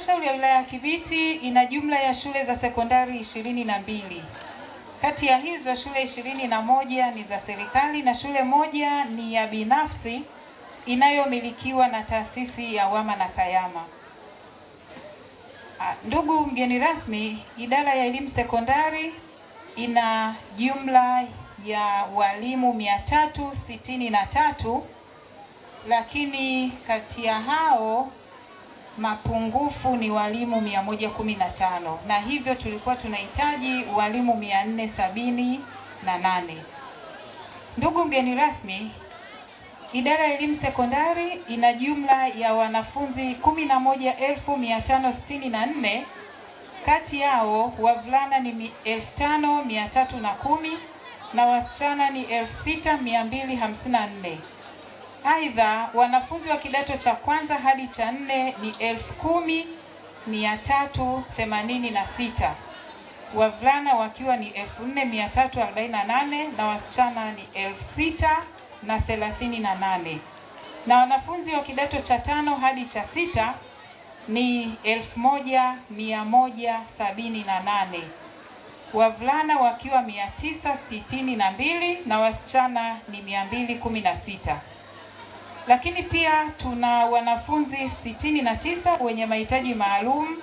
Halmashauri ya wilaya ya Kibiti ina jumla ya shule za sekondari 22. Kati ya hizo shule 21 ni za serikali na shule moja ni ya binafsi inayomilikiwa na taasisi ya Wama na Kayama. Ndugu mgeni rasmi, idara ya elimu sekondari ina jumla ya walimu 363, lakini kati ya hao mapungufu ni walimu 115, na hivyo tulikuwa tunahitaji walimu 478. Ndugu mgeni rasmi, idara ya elimu sekondari ina jumla ya wanafunzi 11,564. Kati yao wavulana ni 5,310 na wasichana ni 6,254. Aidha, wanafunzi wa kidato cha kwanza hadi cha nne ni 10,386, wavulana wakiwa ni 4,348 na wasichana ni 6,038, na wanafunzi wa kidato cha tano hadi cha sita ni 1,178, wavulana wakiwa 962 na wasichana ni 216. Lakini pia tuna wanafunzi 69 wenye mahitaji maalum,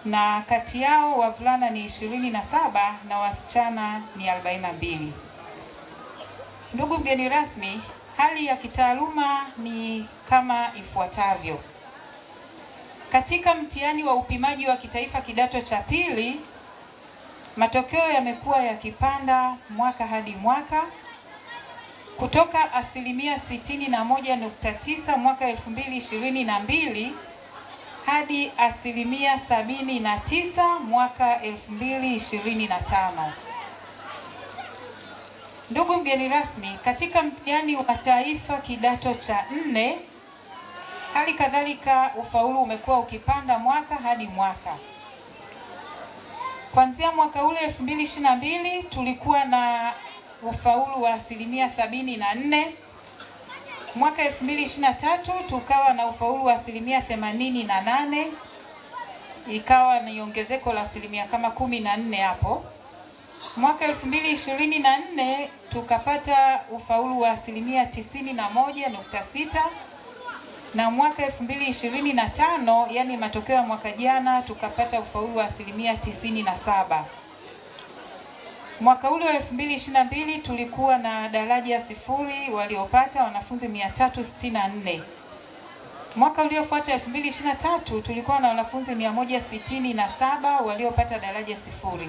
na kati yao wavulana ni 27 na wasichana ni 42. Ndugu mgeni rasmi, hali ya kitaaluma ni kama ifuatavyo. Katika mtihani wa upimaji wa kitaifa kidato cha pili, matokeo yamekuwa yakipanda mwaka hadi mwaka kutoka asilimia 61.9 mwaka 2022 hadi asilimia 79 mwaka 2025. Ndugu mgeni rasmi, katika mtihani wa taifa kidato cha nne, hali kadhalika ufaulu umekuwa ukipanda mwaka hadi mwaka. Kuanzia mwaka ule 2022 tulikuwa na ufaulu wa asilimia 74. Mwaka 2023 tukawa na ufaulu wa asilimia 88, ikawa ni ongezeko la asilimia kama 14 hapo. Mwaka 2024 tukapata ufaulu wa asilimia 91.6, na mwaka 2025, yani matokeo ya mwaka jana, tukapata ufaulu wa asilimia 97. Mwaka ule wa 2022 tulikuwa na daraja 0 waliopata wanafunzi 364. Mwaka uliofuata 2023 tulikuwa na wanafunzi 167 waliopata daraja 0.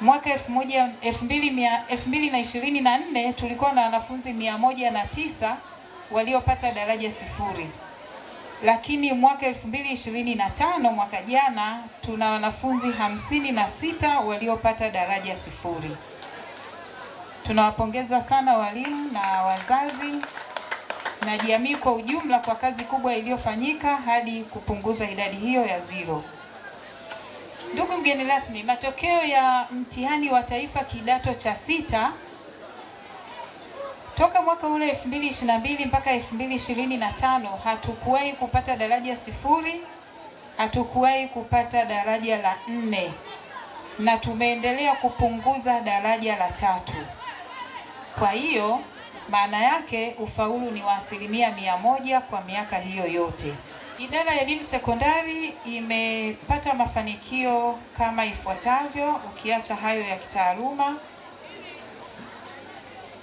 Mwaka 2024 tulikuwa na wanafunzi 109 waliopata daraja 0. Lakini mwaka 2025, mwaka jana, tuna wanafunzi 56 waliopata daraja 0. Tunawapongeza sana walimu na wazazi na jamii kwa ujumla kwa kazi kubwa iliyofanyika hadi kupunguza idadi hiyo ya 0. Ndugu mgeni rasmi, matokeo ya mtihani wa taifa kidato cha sita toka mwaka ule 2022 mpaka 2025 hatukuwahi kupata daraja 0, hatukuwahi kupata daraja la 4, na tumeendelea kupunguza daraja la 3. Kwa hiyo maana yake ufaulu ni wa asilimia 100 kwa miaka hiyo yote. Idara ya elimu sekondari imepata mafanikio kama ifuatavyo, ukiacha hayo ya kitaaluma.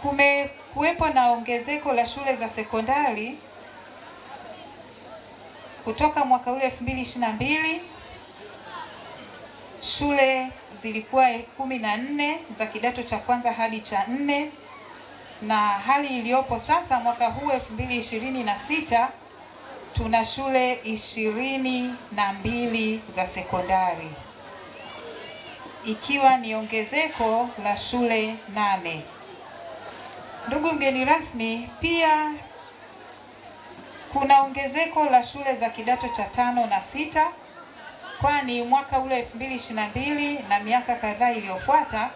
Kumekuwepo na ongezeko la shule za sekondari kutoka mwaka ule 2022 shule zilikuwa 14 za kidato cha kwanza hadi cha 4, na hali iliyopo sasa mwaka huu 2026 tuna shule 22 za sekondari, ikiwa ni ongezeko la shule 8. Ndugu mgeni rasmi, pia kuna ongezeko la shule za kidato cha 5 na 6, kwani mwaka ule 2022 na miaka kadhaa iliyofuata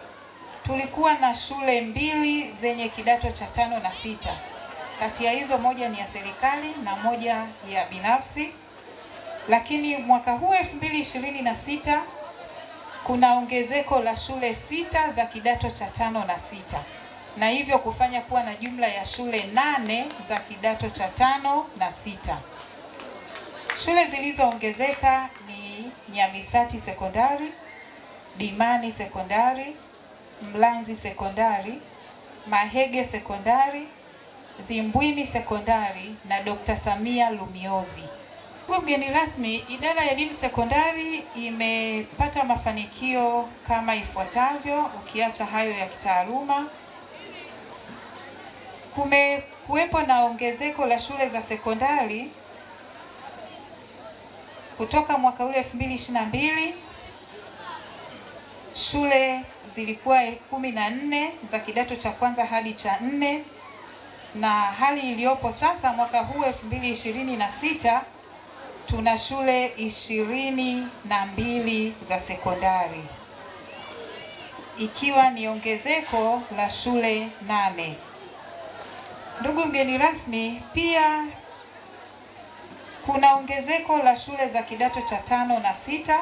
tulikuwa na shule 2 zenye kidato cha 5 na 6. Kati ya hizo moja ni ya serikali na moja ya binafsi. Lakini mwaka huu 2026 kuna ongezeko la shule 6 za kidato cha 5 na 6, na hivyo kufanya kuwa na jumla ya shule 8 za kidato cha 5 na 6. Shule zilizoongezeka ni Nyamisati Sekondari, Dimani Sekondari, Mlanzi Sekondari, Mahege Sekondari, Zimbwini Sekondari na Dr. Samia Lumiozi. Mgeni rasmi, idara ya elimu sekondari imepata mafanikio kama ifuatavyo, ukiacha hayo ya kitaaluma. Kumekuwepo na ongezeko la shule za sekondari kutoka mwaka ule 2022 shule zilikuwa 14 za kidato cha kwanza hadi cha 4, na hali iliyopo sasa mwaka huu 2026 tuna shule 22 za sekondari, ikiwa ni ongezeko la shule 8. Ndugu mgeni rasmi, pia kuna ongezeko la shule za kidato cha 5 na 6,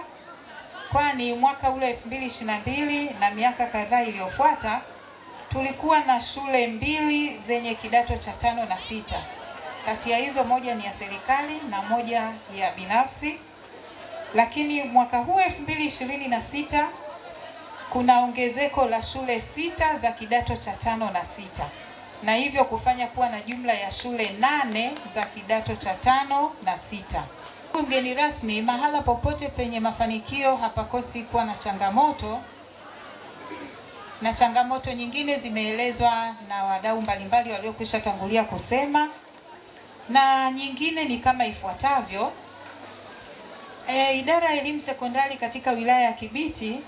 kwani mwaka ule 2022 na miaka kadhaa iliyofuata tulikuwa na shule 2 zenye kidato cha 5 na 6. Kati ya hizo moja ni ya serikali na moja ya binafsi. Lakini mwaka huu 2026 kuna ongezeko la shule 6 za kidato cha 5 na 6, na hivyo kufanya kuwa na jumla ya shule 8 za kidato cha 5 na 6. Mgeni rasmi, mahala popote penye mafanikio hapakosi kuwa na changamoto, na changamoto nyingine zimeelezwa na wadau mbalimbali waliokwisha tangulia kusema, na nyingine ni kama ifuatavyo. Idara ya elimu sekondari katika wilaya ya Kibiti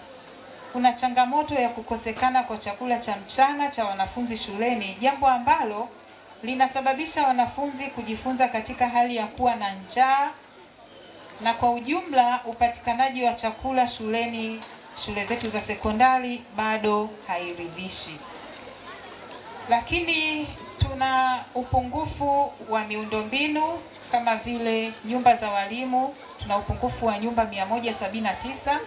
kuna changamoto ya kukosekana kwa chakula cha mchana cha wanafunzi shuleni, jambo ambalo linasababisha wanafunzi kujifunza katika hali ya kuwa na njaa, na kwa ujumla upatikanaji wa chakula shuleni, shule zetu za sekondari bado hairidhishi. Lakini tuna upungufu wa miundombinu kama vile nyumba za walimu, tuna upungufu wa nyumba 179.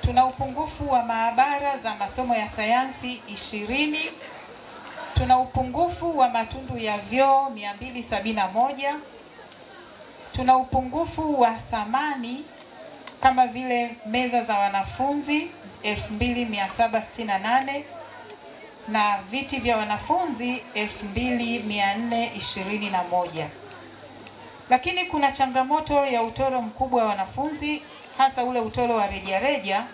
Tuna upungufu wa maabara za masomo ya sayansi 20. Tuna upungufu wa matundu ya vyoo 271. Tuna upungufu wa samani kama vile meza za wanafunzi 2768 na viti vya wanafunzi 2421. Lakini kuna changamoto ya utoro mkubwa wa wanafunzi, hasa ule utoro wa rejareja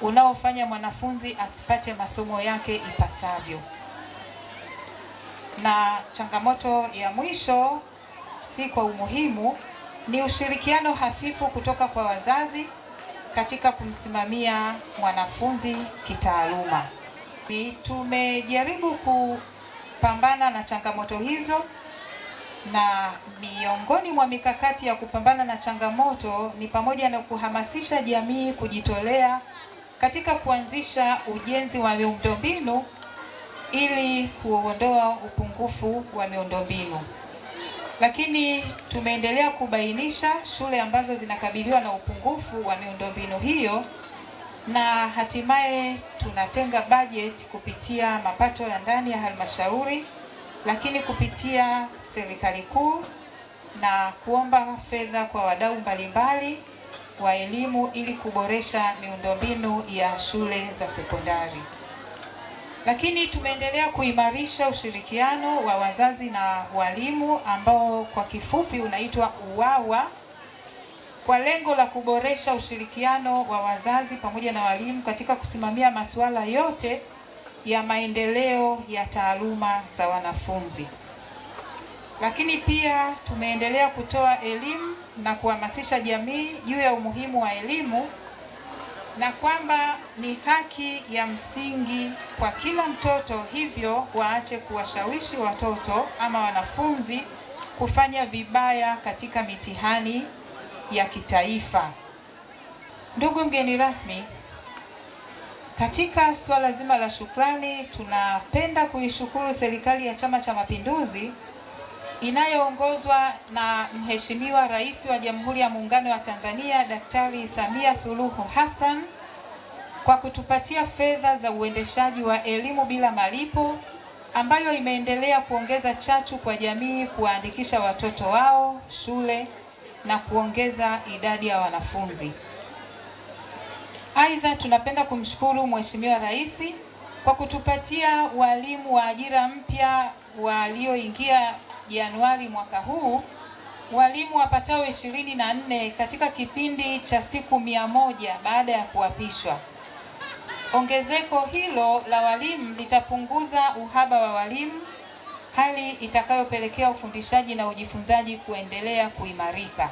unaofanya mwanafunzi asipate masomo yake ipasavyo. Na changamoto ya mwisho, si kwa umuhimu, ni ushirikiano hafifu kutoka kwa wazazi katika kumsimamia mwanafunzi kitaaluma. Tumejaribu kupambana na changamoto hizo, na miongoni mwa mikakati ya kupambana na changamoto ni pamoja na kuhamasisha jamii kujitolea katika kuanzisha ujenzi wa miundombinu ili kuondoa upungufu wa miundombinu. Lakini tumeendelea kubainisha shule ambazo zinakabiliwa na upungufu wa miundombinu hiyo, na hatimaye tunatenga budget kupitia mapato ya ndani ya halmashauri, lakini kupitia serikali kuu na kuomba fedha kwa wadau mbalimbali wa elimu ili kuboresha miundombinu ya shule za sekondari. Lakini tumeendelea kuimarisha ushirikiano wa wazazi na walimu ambao kwa kifupi unaitwa UWAWA, kwa lengo la kuboresha ushirikiano wa wazazi pamoja na walimu katika kusimamia masuala yote ya maendeleo ya taaluma za wanafunzi. Lakini pia tumeendelea kutoa elimu na kuhamasisha jamii juu ya umuhimu wa elimu na kwamba ni haki ya msingi kwa kila mtoto, hivyo waache kuwashawishi watoto ama wanafunzi kufanya vibaya katika mitihani ya kitaifa. Ndugu mgeni rasmi, katika swala zima la shukrani, tunapenda kuishukuru serikali ya Chama cha Mapinduzi inayoongozwa na Mheshimiwa Rais wa Jamhuri ya Muungano wa Tanzania Daktari Samia Suluhu Hassan kwa kutupatia fedha za uendeshaji wa elimu bila malipo ambayo imeendelea kuongeza chachu kwa jamii kuwaandikisha watoto wao shule na kuongeza idadi ya wanafunzi. Aidha, tunapenda kumshukuru Mheshimiwa Rais kwa kutupatia walimu wa ajira mpya walioingia Januari mwaka huu, walimu wapatao 24 katika kipindi cha siku 100 baada ya kuapishwa. Ongezeko hilo la walimu litapunguza uhaba wa walimu, hali itakayopelekea ufundishaji na ujifunzaji kuendelea kuimarika.